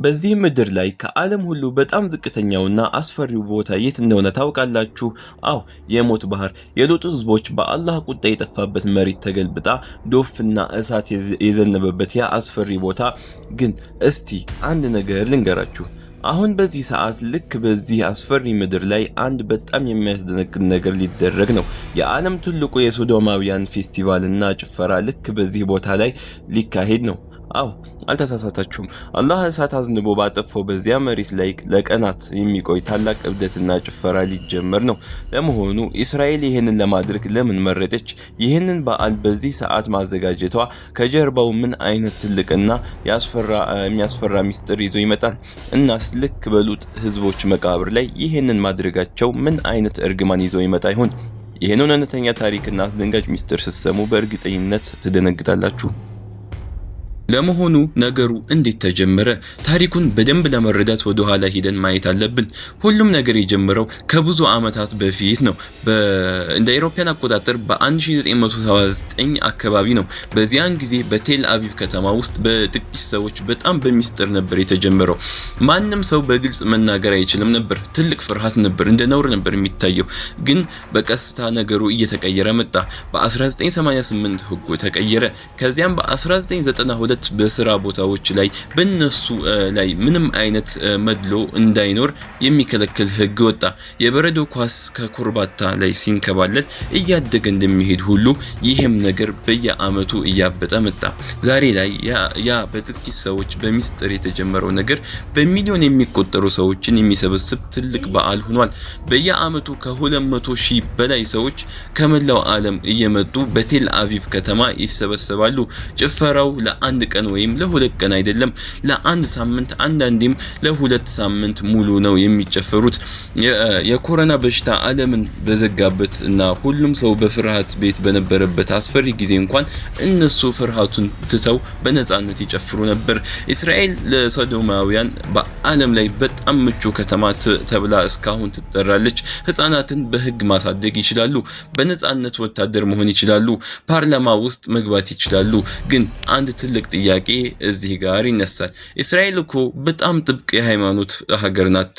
በዚህ ምድር ላይ ከዓለም ሁሉ በጣም ዝቅተኛውና አስፈሪው ቦታ የት እንደሆነ ታውቃላችሁ? አዎ፣ የሞት ባህር። የሎጥ ህዝቦች በአላህ ቁጣ የጠፋበት መሬት ተገልብጣ ዶፍና እሳት የዘነበበት ያ አስፈሪ ቦታ። ግን እስቲ አንድ ነገር ልንገራችሁ። አሁን በዚህ ሰዓት ልክ በዚህ አስፈሪ ምድር ላይ አንድ በጣም የሚያስደነግጥ ነገር ሊደረግ ነው። የዓለም ትልቁ የሶዶማውያን ፌስቲቫልና ጭፈራ ልክ በዚህ ቦታ ላይ ሊካሄድ ነው። አዎ፣ አልተሳሳታችሁም። አላህ እሳት አዝንቦ ባጠፋው በዚያ መሬት ላይ ለቀናት የሚቆይ ታላቅ እብደትና ጭፈራ ሊጀመር ነው። ለመሆኑ እስራኤል ይህንን ለማድረግ ለምን መረጠች? ይህንን በዓል በዚህ ሰዓት ማዘጋጀቷ ከጀርባው ምን አይነት ትልቅና የሚያስፈራ ሚስጥር ይዞ ይመጣል? እናስ ልክ በሉጥ ህዝቦች መቃብር ላይ ይህንን ማድረጋቸው ምን አይነት እርግማን ይዘው ይመጣ ይሆን? ይህንን እውነተኛ ታሪክና አስደንጋጭ ሚስጥር ስትሰሙ በእርግጠኝነት ትደነግጣላችሁ። ለመሆኑ ነገሩ እንዴት ተጀመረ? ታሪኩን በደንብ ለመረዳት ወደ ኋላ ሂደን ማየት አለብን። ሁሉም ነገር የጀመረው ከብዙ ዓመታት በፊት ነው። እንደ አውሮፓውያን አቆጣጠር በ1979 አካባቢ ነው። በዚያን ጊዜ በቴል አቪቭ ከተማ ውስጥ በጥቂት ሰዎች በጣም በሚስጥር ነበር የተጀመረው። ማንም ሰው በግልጽ መናገር አይችልም ነበር። ትልቅ ፍርሃት ነበር፣ እንደ ነውር ነበር የሚታየው። ግን በቀስታ ነገሩ እየተቀየረ መጣ። በ1988 ህጉ ተቀየረ። ከዚያም በ1992 በስራ ቦታዎች ላይ በእነሱ ላይ ምንም አይነት መድሎ እንዳይኖር የሚከለክል ህግ ወጣ። የበረዶ ኳስ ከኮረብታ ላይ ሲንከባለል እያደገ እንደሚሄድ ሁሉ ይህም ነገር በየአመቱ እያበጠ መጣ። ዛሬ ላይ ያ በጥቂት ሰዎች በሚስጥር የተጀመረው ነገር በሚሊዮን የሚቆጠሩ ሰዎችን የሚሰበስብ ትልቅ በዓል ሆኗል። በየአመቱ ከ200 ሺህ በላይ ሰዎች ከመላው ዓለም እየመጡ በቴል አቪቭ ከተማ ይሰበሰባሉ። ጭፈራው ለአንድ ቀን ወይም ለሁለት ቀን አይደለም፣ ለአንድ ሳምንት፣ አንዳንዴም ለ2 ሳምንት ሙሉ ነው የሚጨፈሩት። የኮሮና በሽታ ዓለምን በዘጋበት እና ሁሉም ሰው በፍርሃት ቤት በነበረበት አስፈሪ ጊዜ እንኳን እነሱ ፍርሃቱን ትተው በነጻነት ይጨፍሩ ነበር። እስራኤል ለሰዶማውያን በዓለም ላይ በጣም ምቹ ከተማ ተብላ እስካሁን ትጠራለች። ህጻናትን በህግ ማሳደግ ይችላሉ። በነጻነት ወታደር መሆን ይችላሉ። ፓርላማ ውስጥ መግባት ይችላሉ። ግን አንድ ትልቅ ጥያቄ እዚህ ጋር ይነሳል። እስራኤል እኮ በጣም ጥብቅ የሃይማኖት ሀገር ናት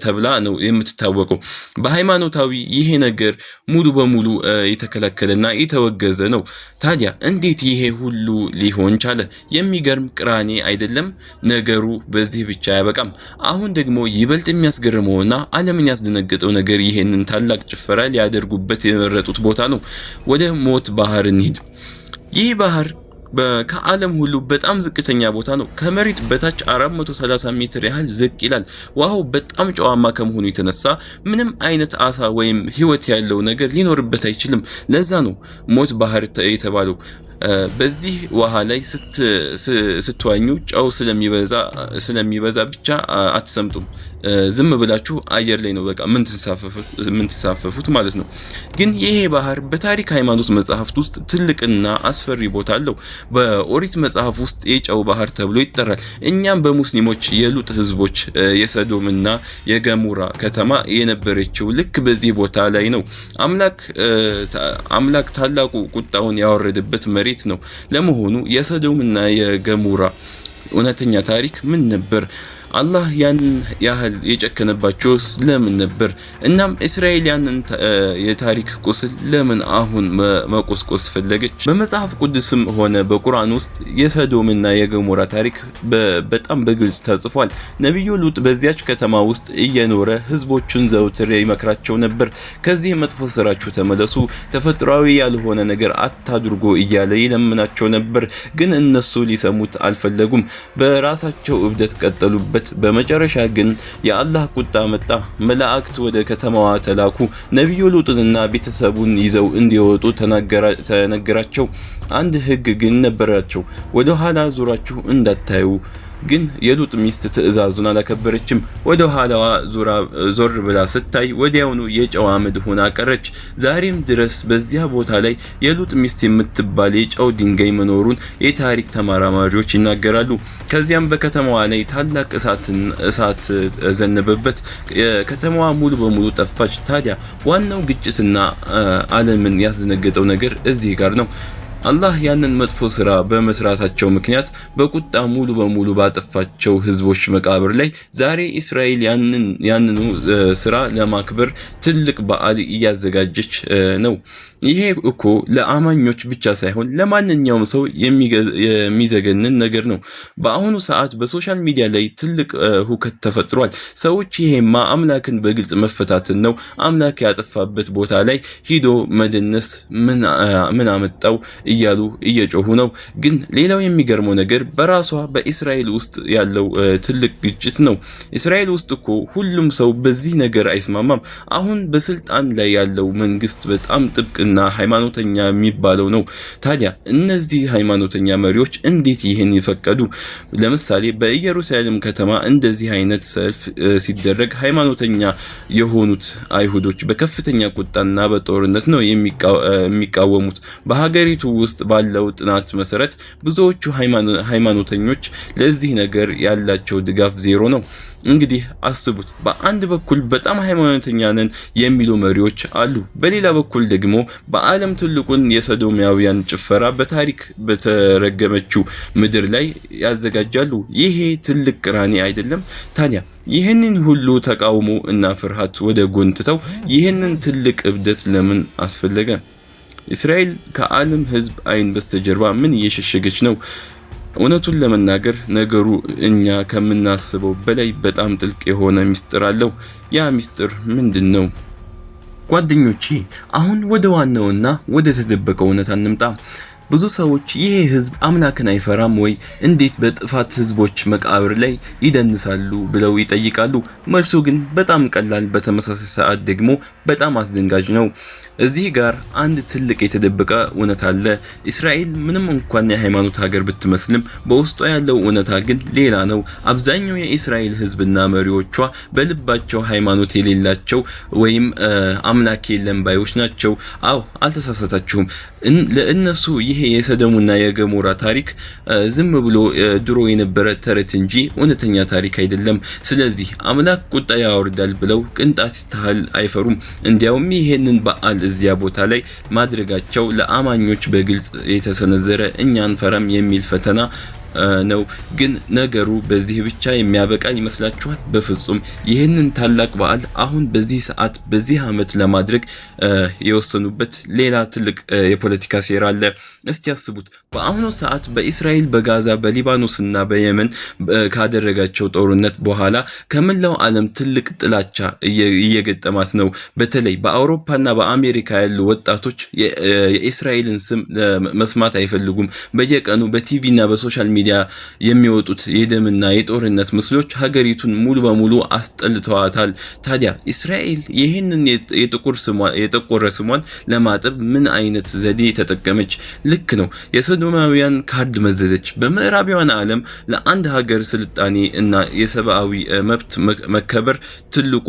ተብላ ነው የምትታወቀው። በሃይማኖታዊ ይሄ ነገር ሙሉ በሙሉ የተከለከለና የተወገዘ ነው። ታዲያ እንዴት ይሄ ሁሉ ሊሆን ቻለ? የሚገርም ቅራኔ አይደለም? ነገሩ በዚህ ብቻ አያበቃም። አሁን ደግሞ ይበልጥ የሚያስገርመውና ዓለምን ያስደነገጠው ነገር ይሄንን ታላቅ ጭፈራ ሊያደርጉበት የመረጡት ቦታ ነው። ወደ ሞት ባህር እንሂድ። ይህ ባህር ከዓለም ሁሉ በጣም ዝቅተኛ ቦታ ነው። ከመሬት በታች 430 ሜትር ያህል ዝቅ ይላል። ውሃው በጣም ጨዋማ ከመሆኑ የተነሳ ምንም አይነት አሳ ወይም ሕይወት ያለው ነገር ሊኖርበት አይችልም። ለዛ ነው ሞት ባህር የተባለው። በዚህ ውሃ ላይ ስትዋኙ ጨው ስለሚበዛ ብቻ አትሰምጡም። ዝም ብላችሁ አየር ላይ ነው በቃ የምትንሳፈፉት ማለት ነው። ግን ይሄ ባህር በታሪክ ሃይማኖት መጽሐፍት ውስጥ ትልቅና አስፈሪ ቦታ አለው። በኦሪት መጽሐፍ ውስጥ የጨው ባህር ተብሎ ይጠራል። እኛም በሙስሊሞች የሉጥ ህዝቦች የሰዶምና የገሙራ ከተማ የነበረችው ልክ በዚህ ቦታ ላይ ነው። አምላክ ታላቁ ቁጣውን ያወረደበት መሬት ነው። ለመሆኑ የሰዶምና የገሙራ እውነተኛ ታሪክ ምን ነበር? አላህ ያንን ያህል የጨከነባቸውስ ለምን ነበር? እናም እስራኤል ያንን የታሪክ ቁስል ለምን አሁን መቆስቆስ ፈለገች? በመጽሐፍ ቅዱስም ሆነ በቁርአን ውስጥ የሰዶምና የገሞራ ታሪክ በጣም በግልጽ ተጽፏል። ነቢዩ ሉጥ በዚያች ከተማ ውስጥ እየኖረ ህዝቦቹን ዘውትር ይመክራቸው ነበር። ከዚህ መጥፎ ስራችሁ ተመለሱ፣ ተፈጥሯዊ ያልሆነ ነገር አታድርጉ እያለ ይለምናቸው ነበር። ግን እነሱ ሊሰሙት አልፈለጉም። በራሳቸው እብደት ቀጠሉበት። በመጨረሻ ግን የአላህ ቁጣ መጣ። መላእክት ወደ ከተማዋ ተላኩ። ነቢዩ ሉጥንና ቤተሰቡን ይዘው እንዲወጡ ተነገራቸው። አንድ ህግ ግን ነበራቸው፤ ወደ ኋላ ዙራችሁ እንዳታዩ። ግን የሉጥ ሚስት ትዕዛዙን አላከበረችም። ወደ ኋላዋ ዞር ብላ ስታይ ወዲያውኑ የጨው አመድ ሆና ቀረች። ዛሬም ድረስ በዚያ ቦታ ላይ የሉጥ ሚስት የምትባል የጨው ድንጋይ መኖሩን የታሪክ ተመራማሪዎች ይናገራሉ። ከዚያም በከተማዋ ላይ ታላቅ እሳት ዘነበበት። ከተማዋ ሙሉ በሙሉ ጠፋች። ታዲያ ዋናው ግጭትና ዓለምን ያስደነገጠው ነገር እዚህ ጋር ነው። አላህ ያንን መጥፎ ስራ በመስራታቸው ምክንያት በቁጣ ሙሉ በሙሉ ባጠፋቸው ህዝቦች መቃብር ላይ ዛሬ እስራኤል ያንኑ ስራ ለማክበር ትልቅ በዓል እያዘጋጀች ነው። ይሄ እኮ ለአማኞች ብቻ ሳይሆን ለማንኛውም ሰው የሚዘገንን ነገር ነው። በአሁኑ ሰዓት በ social media ላይ ትልቅ ሁከት ተፈጥሯል። ሰዎች ይሄማ አምላክን በግልጽ መፈታተን ነው፣ አምላክ ያጠፋበት ቦታ ላይ ሂዶ መደነስ ምን አመጣው እያሉ እየጮሁ ነው። ግን ሌላው የሚገርመው ነገር በራሷ በእስራኤል ውስጥ ያለው ትልቅ ግጭት ነው። እስራኤል ውስጥ እኮ ሁሉም ሰው በዚህ ነገር አይስማማም። አሁን በስልጣን ላይ ያለው መንግስት በጣም ጥብቅና ሃይማኖተኛ የሚባለው ነው። ታዲያ እነዚህ ሃይማኖተኛ መሪዎች እንዴት ይህን ይፈቀዱ? ለምሳሌ በኢየሩሳሌም ከተማ እንደዚህ አይነት ሰልፍ ሲደረግ ሃይማኖተኛ የሆኑት አይሁዶች በከፍተኛ ቁጣና በጦርነት ነው የሚቃወሙት። በሀገሪቱ ውስጥ ባለው ጥናት መሰረት ብዙዎቹ ሃይማኖተኞች ለዚህ ነገር ያላቸው ድጋፍ ዜሮ ነው። እንግዲህ አስቡት፣ በአንድ በኩል በጣም ሃይማኖተኛ ነን የሚሉ መሪዎች አሉ፣ በሌላ በኩል ደግሞ በዓለም ትልቁን የሰዶማውያን ጭፈራ በታሪክ በተረገመችው ምድር ላይ ያዘጋጃሉ። ይሄ ትልቅ ቅራኔ አይደለም? ታዲያ ይህንን ሁሉ ተቃውሞ እና ፍርሃት ወደ ጎን ትተው ይህንን ትልቅ እብደት ለምን አስፈለገ? እስራኤል ከዓለም ሕዝብ አይን በስተጀርባ ምን እየሸሸገች ነው? እውነቱን ለመናገር ነገሩ እኛ ከምናስበው በላይ በጣም ጥልቅ የሆነ ሚስጥር አለው። ያ ሚስጥር ምንድን ነው? ጓደኞቼ፣ አሁን ወደ ዋናውና ወደ ተደበቀው እውነታ እንምጣ። ብዙ ሰዎች ይሄ ህዝብ አምላክን አይፈራም ወይ? እንዴት በጥፋት ህዝቦች መቃብር ላይ ይደንሳሉ? ብለው ይጠይቃሉ። መልሱ ግን በጣም ቀላል፣ በተመሳሳይ ሰዓት ደግሞ በጣም አስደንጋጭ ነው። እዚህ ጋር አንድ ትልቅ የተደበቀ እውነት አለ። እስራኤል ምንም እንኳን የሃይማኖት ሀገር ብትመስልም በውስጧ ያለው እውነታ ግን ሌላ ነው። አብዛኛው የእስራኤል ህዝብና መሪዎቿ በልባቸው ሃይማኖት የሌላቸው ወይም አምላክ የለም ባዮች ናቸው። አዎ፣ አልተሳሳታችሁም። ለእነሱ ይሄ የሰዶምና የገሞራ ታሪክ ዝም ብሎ ድሮ የነበረ ተረት እንጂ እውነተኛ ታሪክ አይደለም። ስለዚህ አምላክ ቁጣ ያወርዳል ብለው ቅንጣት ታህል አይፈሩም። እንዲያውም ይሄንን በዓል እዚያ ቦታ ላይ ማድረጋቸው ለአማኞች በግልጽ የተሰነዘረ እኛ አንፈራም የሚል ፈተና ነው። ግን ነገሩ በዚህ ብቻ የሚያበቃ ይመስላችኋል? በፍጹም። ይህንን ታላቅ በዓል አሁን በዚህ ሰዓት በዚህ ዓመት ለማድረግ የወሰኑበት ሌላ ትልቅ የፖለቲካ ሴራ አለ። እስቲ ያስቡት። በአሁኑ ሰዓት በእስራኤል በጋዛ፣ በሊባኖስና በየመን ካደረጋቸው ጦርነት በኋላ ከመላው ዓለም ትልቅ ጥላቻ እየገጠማት ነው። በተለይ በአውሮፓና በአሜሪካ ያሉ ወጣቶች የእስራኤልን ስም መስማት አይፈልጉም። በየቀኑ በቲቪ እና በ social media የሚወጡት የደምና የጦርነት ምስሎች ሀገሪቱን ሙሉ በሙሉ አስጠልተዋታል። ታዲያ እስራኤል ይህንን የጠቆረ ስሟን ለማጠብ ምን አይነት ዘዴ ተጠቀመች? ልክ ነው፣ የሰዶማውያን ካርድ መዘዘች። በምዕራባውያን ዓለም ለአንድ ሀገር ስልጣኔ እና የሰብአዊ መብት መከበር ትልቁ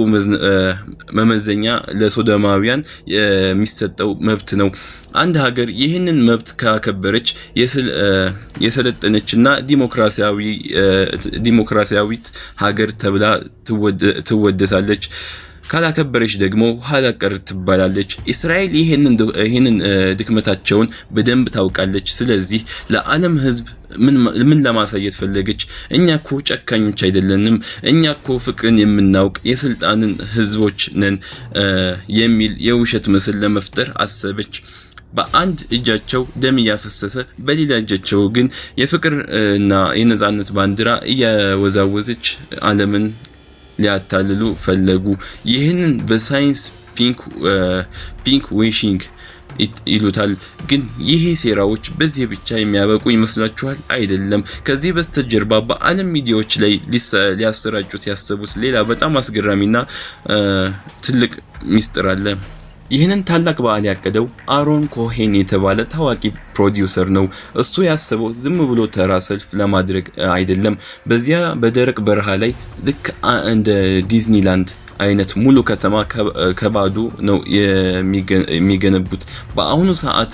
መመዘኛ ለሶዶማውያን የሚሰጠው መብት ነው። አንድ ሀገር ይህንን መብት ካከበረች የሰለጠነች እና ዲሞክራሲያዊት ሀገር ተብላ ትወደሳለች። ካላከበረች ደግሞ ኋላ ቀር ትባላለች። እስራኤል ይህንን ድክመታቸውን በደንብ ታውቃለች። ስለዚህ ለዓለም ሕዝብ ምን ለማሳየት ፈለገች? እኛ እኮ ጨካኞች አይደለንም፣ እኛ እኮ ፍቅርን የምናውቅ የስልጣንን ሕዝቦች ነን የሚል የውሸት ምስል ለመፍጠር አሰበች። በአንድ እጃቸው ደም እያፈሰሰ በሌላ እጃቸው ግን የፍቅር እና የነጻነት ባንዲራ እያወዛወዘች ዓለምን ሊያታልሉ ፈለጉ። ይህንን በሳይንስ pink washing ይሉታል። ግን ይሄ ሴራዎች በዚህ ብቻ የሚያበቁ ይመስላችኋል? አይደለም። ከዚህ በስተጀርባ በዓለም ሚዲያዎች ላይ ሊያሰራጩት ያሰቡት ሌላ በጣም አስገራሚና ትልቅ ሚስጥር አለ። ይህንን ታላቅ በዓል ያቀደው አሮን ኮሄን የተባለ ታዋቂ ፕሮዲውሰር ነው። እሱ ያሰበው ዝም ብሎ ተራ ሰልፍ ለማድረግ አይደለም። በዚያ በደረቅ በረሃ ላይ ልክ እንደ ዲዝኒላንድ አይነት ሙሉ ከተማ ከባዶ ነው የሚገነቡት። በአሁኑ ሰዓት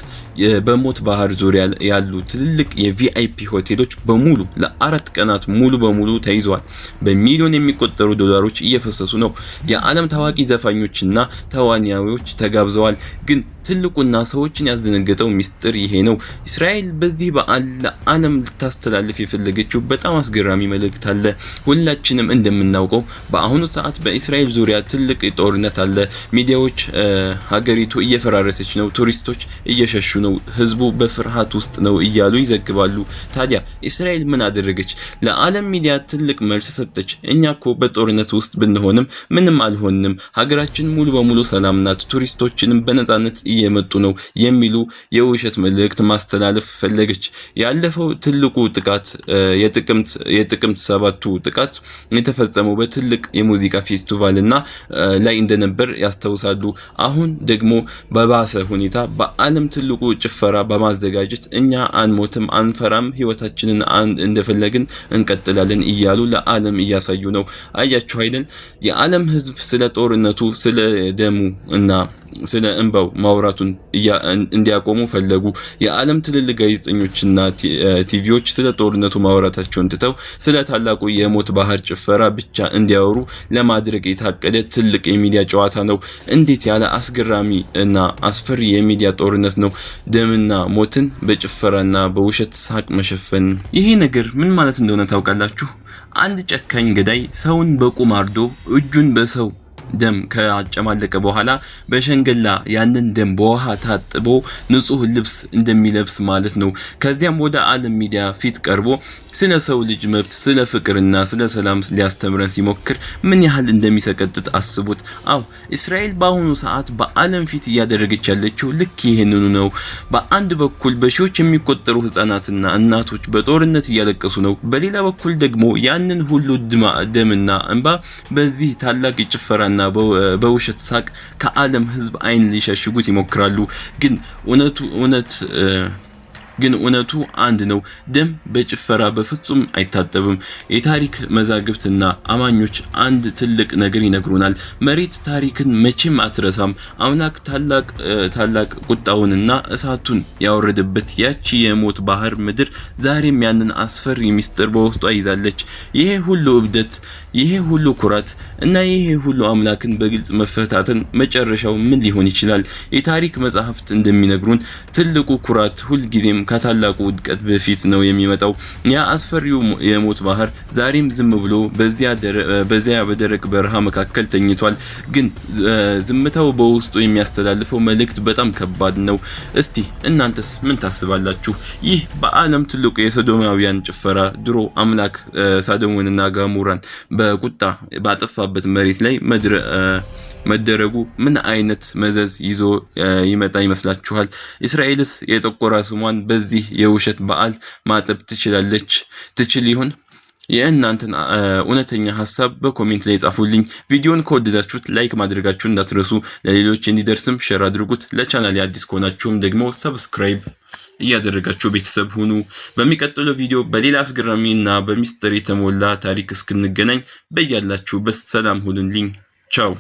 በሞት ባህር ዙሪያ ያሉ ትልልቅ የ VIP ሆቴሎች በሙሉ ለ4 ቀናት ሙሉ በሙሉ ተይዘዋል። በሚሊዮን የሚቆጠሩ ዶላሮች እየፈሰሱ ነው። የዓለም ታዋቂ ዘፋኞችና ተዋናዮች ተጋብዘዋል። ግን ትልቁና ሰዎችን ያስደነገጠው ሚስጥር ይሄ ነው። እስራኤል በዚህ በዓል ለዓለም ልታስተላልፍ የፈለገችው በጣም አስገራሚ መልእክት አለ። ሁላችንም እንደምናውቀው በአሁኑ ሰዓት በእስራኤል ዙሪያ ትልቅ ጦርነት አለ። ሚዲያዎች ሀገሪቱ እየፈራረሰች ነው፣ ቱሪስቶች እየሸሹ ነው፣ ህዝቡ በፍርሃት ውስጥ ነው እያሉ ይዘግባሉ። ታዲያ እስራኤል ምን አደረገች? ለዓለም ሚዲያ ትልቅ መልስ ሰጠች። እኛ እኮ በጦርነት ውስጥ ብንሆንም ምንም አልሆንም፣ ሀገራችን ሙሉ በሙሉ ሰላም ናት፣ ቱሪስቶችንም በነጻነት እየመጡ ነው የሚሉ የውሸት መልእክት ማስተላለፍ ፈለገች። ያለፈው ትልቁ ጥቃት የጥቅምት 7ቱ ጥቃት የተፈጸመው በትልቅ የሙዚቃ ፌስቲቫል እና ላይ እንደነበር ያስታውሳሉ። አሁን ደግሞ በባሰ ሁኔታ በዓለም ትልቁ ጭፈራ በማዘጋጀት እኛ አንሞትም፣ አንፈራም፣ ህይወታችንን እንደፈለግን እንቀጥላለን እያሉ ለዓለም እያሳዩ ነው። አያችሁ አይደል? የዓለም ህዝብ ስለ ጦርነቱ፣ ስለ ደሙ እና ስለ እንባው ማውራቱን እንዲያቆሙ ፈለጉ። የዓለም ትልልቅ ጋዜጠኞችና ቲቪዎች ስለ ጦርነቱ ማውራታቸውን ትተው ስለ ታላቁ የሞት ባህር ጭፈራ ብቻ እንዲያወሩ ለማድረግ የታቀደ ትልቅ የሚዲያ ጨዋታ ነው። እንዴት ያለ አስገራሚ እና አስፈሪ የሚዲያ ጦርነት ነው! ደምና ሞትን በጭፈራና በውሸት ሳቅ መሸፈን። ይሄ ነገር ምን ማለት እንደሆነ ታውቃላችሁ? አንድ ጨካኝ ገዳይ ሰውን በቁም አርዶ እጁን በሰው ደም ካጨማለቀ በኋላ በሸንገላ ያንን ደም በውሃ ታጥቦ ንጹህ ልብስ እንደሚለብስ ማለት ነው። ከዚያም ወደ ዓለም ሚዲያ ፊት ቀርቦ ስለ ሰው ልጅ መብት፣ ስለ ፍቅርና ስለ ሰላም ሊያስተምረን ሲሞክር ምን ያህል እንደሚሰቀጥጥ አስቡት። አዎ፣ እስራኤል በአሁኑ ሰዓት በዓለም ፊት እያደረገች ያለችው ልክ ይህንኑ ነው። በአንድ በኩል በሺዎች የሚቆጠሩ ህጻናትና እናቶች በጦርነት እያለቀሱ ነው። በሌላ በኩል ደግሞ ያንን ሁሉ ደምና እንባ በዚህ ታላቅ ጭፈራና በውሸት ሳቅ ከዓለም ህዝብ አይን ሊሸሽጉት ይሞክራሉ። ግን እውነቱ አንድ ነው። ደም በጭፈራ በፍጹም አይታጠብም። የታሪክ መዛግብትና አማኞች አንድ ትልቅ ነገር ይነግሩናል። መሬት ታሪክን መቼም አትረሳም። አምላክ ታላቅ ታላቅ ቁጣውንና እሳቱን ያወረደበት ያቺ የሞት ባህር ምድር ዛሬም ያንን አስፈሪ ሚስጥር በውስጧ ይዛለች። ይሄ ሁሉ እብደት፣ ይሄ ሁሉ ኩራት እና ይሄ ሁሉ አምላክን በግልጽ መፈታተን መጨረሻው ምን ሊሆን ይችላል? የታሪክ መጽሐፍት እንደሚነግሩን ትልቁ ኩራት ሁልጊዜም ከታላቁ ውድቀት በፊት ነው የሚመጣው። ያ አስፈሪው የሞት ባህር ዛሬም ዝም ብሎ በዚያ በደረቅ በረሃ መካከል ተኝቷል። ግን ዝምታው በውስጡ የሚያስተላልፈው መልእክት በጣም ከባድ ነው። እስቲ እናንተስ ምን ታስባላችሁ? ይህ በዓለም ትልቁ የሶዶማውያን ጭፈራ ድሮ አምላክ ሳዶምንና ገሞራን በቁጣ ባጠፋበት መሬት ላይ መደረጉ ምን አይነት መዘዝ ይዞ ይመጣ ይመስላችኋል? እስራኤልስ የጠቆረ ስሟን በዚህ የውሸት በዓል ማጠብ ትችላለች? ትችል ይሆን? የእናንተን እውነተኛ ሀሳብ በ comment ላይ ጻፉልኝ። ቪዲዮን ከወደዳችሁት like ማድረጋችሁን እንዳትረሱ፣ ለሌሎች እንዲደርስም share አድርጉት። ለቻናሌ አዲስ ከሆናችሁም ደግሞ subscribe እያደረጋችሁ ቤተሰብ ሁኑ። በሚቀጥለው ቪዲዮ በሌላ አስገራሚ እና በሚስጥር የተሞላ ታሪክ እስክንገናኝ በያላችሁበት ሰላም ሁኑልኝ። ቻው።